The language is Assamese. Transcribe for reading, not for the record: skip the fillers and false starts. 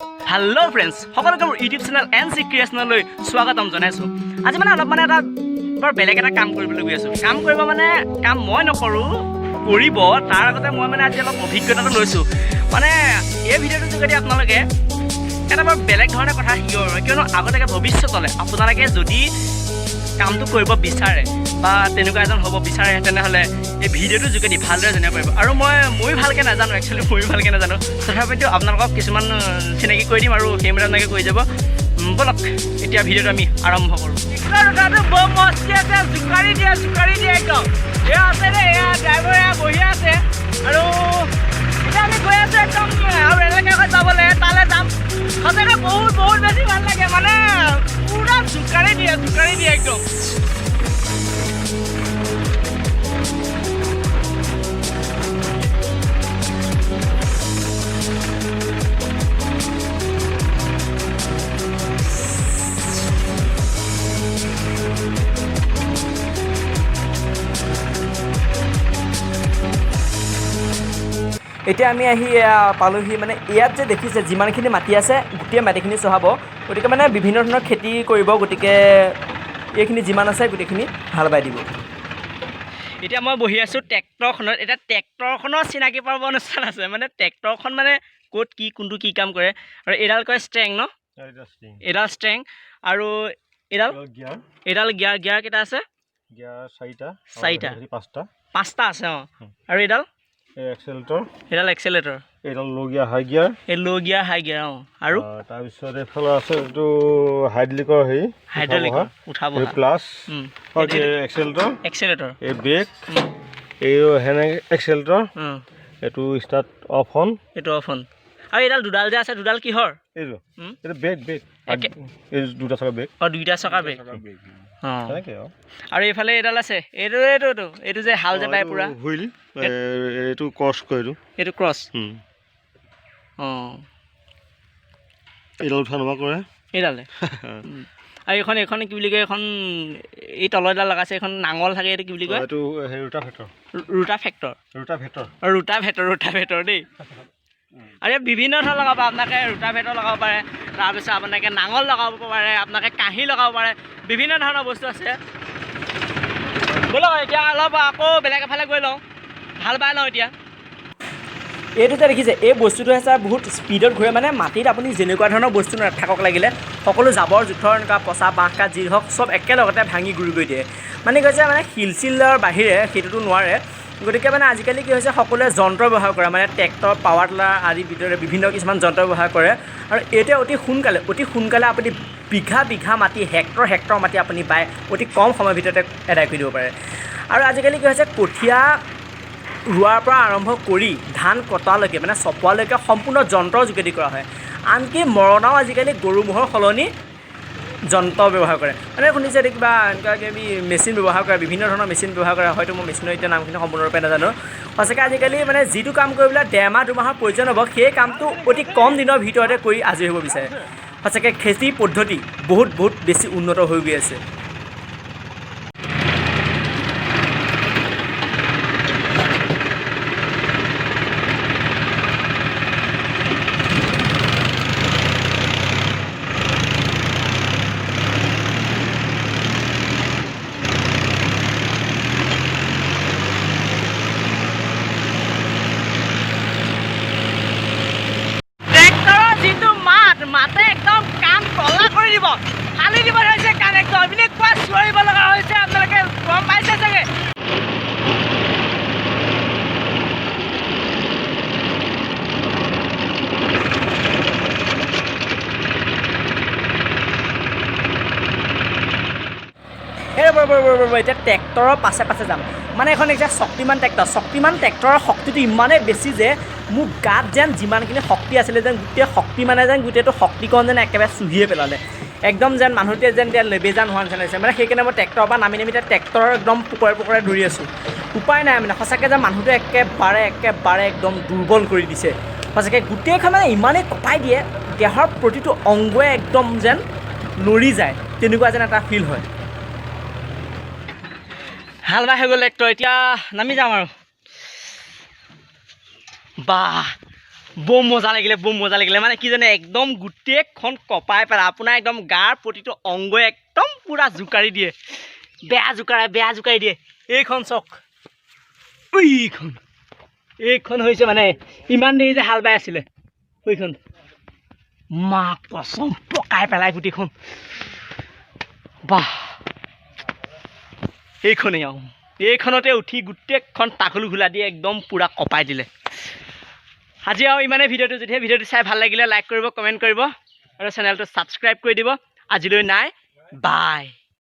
হেল্ল' ফ্ৰেণ্ডছ, সকলোকে মোৰ ইউটিউব চেনেল এন চি ক্ৰিয়েশ্যনলৈ স্বাগতম জনাইছোঁ। আজি মানে অলপ মানে এটা বৰ বেলেগ এটা কাম কৰিবলৈ গৈ আছোঁ। কাম কৰিব মানে কাম মই নকৰোঁ, কৰিব তাৰ আগতে মই মানে আজি অলপ অভিজ্ঞতাটো লৈছোঁ। মানে এই ভিডিঅ'টোৰ যোগেদি আপোনালোকে এটা বৰ বেলেগ ধৰণে কথা শিকিব পাৰিব। কিয়নো আগতীয়াকৈ ভৱিষ্যতলৈ আপোনালোকে যদি কামটো কৰিব বিচাৰে বা তেনেকুৱা এজন হ'ব বিচাৰে, তেনেহ'লে এই ভিডিঅ'টোৰ যোগেদি ভালদৰে জানিব পাৰিব। আৰু ময়ো ভালকৈ নাজানো, একচুৱেলি ময়ো ভালকৈ নাজানো। তথাপিতো আপোনালোকক কিছুমান চিনাকি কৰি দিম আৰু সেইমতে আপোনালোকে কৰি যাব। ব'লক, এতিয়া ভিডিঅ'টো আমি আৰম্ভ কৰোঁ। বৰ মস্তি আছে, জোকাৰি দিয়ে, জোকাৰি দিয়ে একদম। এয়া আছে দেই, এয়া ড্ৰাইভাৰ, এয়া বহি আছে। আৰু এতিয়া আমি গৈ আছোঁ একদম আৰু এনেকৈ এখন যাবলৈ, তালৈ যাম। সঁচাকৈ বহুত বহুত বেছি ভাল লাগে, মানে পূৰা জোকাৰি দিয়ে, জোকাৰি দিয়ে একদম। এতিয়া আমি আহি এয়া পালোহি। মানে ইয়াত যে দেখিছে যিমানখিনি মাটি আছে, গোটেই মাটিখিনি চহাব। গতিকে মানে বিভিন্ন ধৰণৰ খেতি কৰিব। গতিকে এইখিনি যিমান আছে গোটেইখিনি হাল বাই দিব। এতিয়া মই বহি আছোঁ ট্ৰেক্টৰখনত। এতিয়া ট্ৰেক্টৰখনৰ চিনাকি পৰ্ব অনুষ্ঠান আছে। মানে ট্ৰেক্টৰখন মানে ক'ত কি কোনটো কি কাম কৰে। আৰু এইডাল কয় ষ্ট্ৰেং ন? এইডাল ষ্ট্ৰেং আৰু এইডাল গিয়াৰ। এইডাল গিয়াৰ। গিয়াৰ কেইটা আছে? গিয়াৰ চাৰিটা। চাৰিটা। হেৰি পাঁচটা। পাঁচটা আছে, অঁ। আৰু এইডাল? এই এক্সেলেটৰ। এইডাল এক্সেলেটৰ। এইডাল ল' গিয়াৰ, হাই গিয়াৰ। এই ল' গিয়াৰ, হাই গিয়াৰ, অঁ। আৰু তাৰপিছত এইফালে আছে এইটো হাইড্ৰলিকৰ হেৰি। হাইড্ৰলিকৰ উঠা এই বহা। Plus accelerator. এক্সেলেটৰ। এই ব্ৰেক, এই সেনেকৈ এক্সেলেটৰ। এইটো ষ্টাৰ্ট অফ অন। এইটো অফ অন। আৰু এইডাল দুডাল যে আছে, দুডাল কিহৰ? এইটো এইটো ব্ৰেক, ব্ৰেক। এই দুটা চকা ব্ৰেক। অঁ, দুইটা চকা ব্ৰেক, অঁ। তেনেকৈ আৰু। আৰু এইফালে এইডাল আছে, এইটো এইটো এইটো এইটো যে হাল যে বাই পূৰা। হুইল, এইটো ক্ৰছ কৰে এইটো। এইটো ক্ৰছ, অঁ। এইডাল উঠা নমা কৰে। এইডালে। আৰু এইখন কি বুলি কয়? এইখন এই তলৰ এডাল লগাইছে, এইখন নাঙল থাকে, এইটো কি বুলি কয়? এইটো হেৰি ৰোটা ভেটৰ। ৰোটা ফেক্টৰ। ৰোটা ভেটৰ। অঁ, ৰোটা ভেটৰ, ৰোটা ভেটৰ দেই। আৰু ইয়াত বিভিন্ন ধৰণৰ লগাব, আপোনালোকে ৰোটা ভেটৰ লগাব পাৰে, তাৰপিছত আপোনালোকে নাঙল লগাব পাৰে, আপোনালোকে কাঁহী লগাব পাৰে, বিভিন্ন ধৰণৰ বস্তু আছে। ব'লক, এতিয়া অলপ আকৌ বেলেগ এফালে গৈ লওঁ, হাল বাই লওঁ এতিয়া। এইটো যে দেখিছে, এই বস্তুটো হৈছে বহুত স্পীডত ঘূৰে। মানে মাটিত আপুনি যেনেকুৱা ধৰণৰ বস্তু নাথাকক লাগিলে, সকলো জাবৰ জোঁথৰ, এনেকুৱা পচা বাঁহ কাঠ যি হওক, চব একেলগতে ভাঙি গুৰি কৰি দিয়ে। মানে কৈছে মানে শিল চিলৰ বাহিৰে সেইটোতো নোৱাৰে। গতিকে মানে আজিকালি কি হৈছে, সকলোৱে যন্ত্ৰ ব্যৱহাৰ কৰে, মানে ট্ৰেক্টৰ, পাৱাৰ টিলাৰ আদিৰ ভিতৰত বিভিন্ন কিছুমান যন্ত্ৰ ব্যৱহাৰ কৰে। আৰু এতিয়া অতি সোনকালে আপুনি বিঘা বিঘা মাটি, হেক্টৰ হেক্টৰ মাটি আপুনি বাই অতি কম সময়ৰ ভিতৰতে এদায় কৰি দিব পাৰে। আৰু আজিকালি কি হৈছে, কঠীয়া ৰোৱাৰ পৰা আৰম্ভ কৰি ধান কটালৈকে, মানে চপোৱালৈকে সম্পূৰ্ণ যন্ত্ৰৰ যোগেদি কৰা হয়। আনকি মৰণাও আজিকালি গৰু ম'হৰ সলনি যন্ত্ৰ ব্যৱহাৰ কৰে। মানে শুনিছে এইটো কিবা এনেকুৱা কিবি মেচিন ব্যৱহাৰ কৰে, বিভিন্ন ধৰণৰ মেচিন ব্যৱহাৰ কৰে। হয়তো মই মেচিনৰ এতিয়া নামখিনি সম্পূৰ্ণৰূপে নাজানো। সঁচাকৈ আজিকালি মানে যিটো কাম কৰিবলৈ 1.5 মাহ 2 মাহৰ প্ৰয়োজন হ'ব, সেই কামটো অতি কম দিনৰ ভিতৰতে কৰি আজৰি হ'ব বিচাৰে। সঁচাকৈ খেতি পদ্ধতি বহুত বহুত বেছি উন্নত হৈ গৈ আছে। ট্ৰেক্টৰৰ যিটো মাত, মাতে একদম কাণ কলা কৰি দিব, ফালি দিব ধৰিছে কাণ একদম। এনেকুৱা চিঞৰিব লগা হৈছে, আপোনালোকে গম পাইছে চাগে। এই ৰ'ব ৰ'ব ৰ'ব ৰ'ব, এতিয়া ট্ৰেক্টৰৰ পাছে পাছে যাম। মানে এখন এতিয়া শক্তিমান ট্ৰেক্টৰ। শক্তিমান ট্ৰেক্টৰৰ শক্তিটো ইমানেই বেছি যে মোৰ গাত যেন যিমানখিনি শক্তি আছিলে যেন গোটেই শক্তি, মানে যেন গোটেইটো শক্তিকণ যেন একেবাৰে চুহিয়ে পেলালে। একদম যেন মানুহটোৱে যেন এতিয়া লেবেজান হোৱা নিচিনা লাগিছে। মানে সেইকাৰণে মই ট্ৰেক্টৰৰ পৰা নামি নামি এতিয়া ট্ৰেক্টৰৰ একদম পোকৰে পোকৰে দৌৰি আছোঁ। উপায় নাই। মানে সঁচাকৈ যে মানুহটোৱে একেবাৰে একেবাৰে একদম দুৰ্বল কৰি দিছে। সঁচাকৈ গোটেইখন মানে ইমানেই কঁপাই দিয়ে, দেহৰ প্ৰতিটো অংগই একদম যেন লৰি যায়, তেনেকুৱা যেন এটা ফিল হয়। হাল বাই হৈ গ'ল ট্ৰেক্টৰ, এতিয়া নামি যাম আৰু। বাহ, বম মজা লাগিলে, বম মজা লাগিলে। মানে কি জানে, একদম গোটেইখন কঁপাই পেলাই, আপোনাৰ একদম গাৰ প্ৰতিটো অংগই একদম পূৰা জোকাৰি দিয়ে, বেয়া জোকাৰে, বেয়া জোকাৰি দিয়ে। এইখন চাওক, এইখন, এইখন হৈছে মানে ইমান দেৰি যে হাল বাই আছিলে সেইখন। মা কচম, পকাই পেলাই গোটেইখন। বাহ, এইখনেই আৰু এইখনতে উঠি গোটেইখন টাকুল ঘোলা দি একদম পূৰা কঁপাই দিলে। আজি আৰু ইমানেই ভিডিঅ'টো। যদিহে ভিডিঅ'টো চাই ভাল লাগিলে, লাইক কৰিব, কমেণ্ট কৰিব আৰু চেনেলটো ছাবস্ক্ৰাইব কৰি দিব। আজিলৈ নাই, বাই।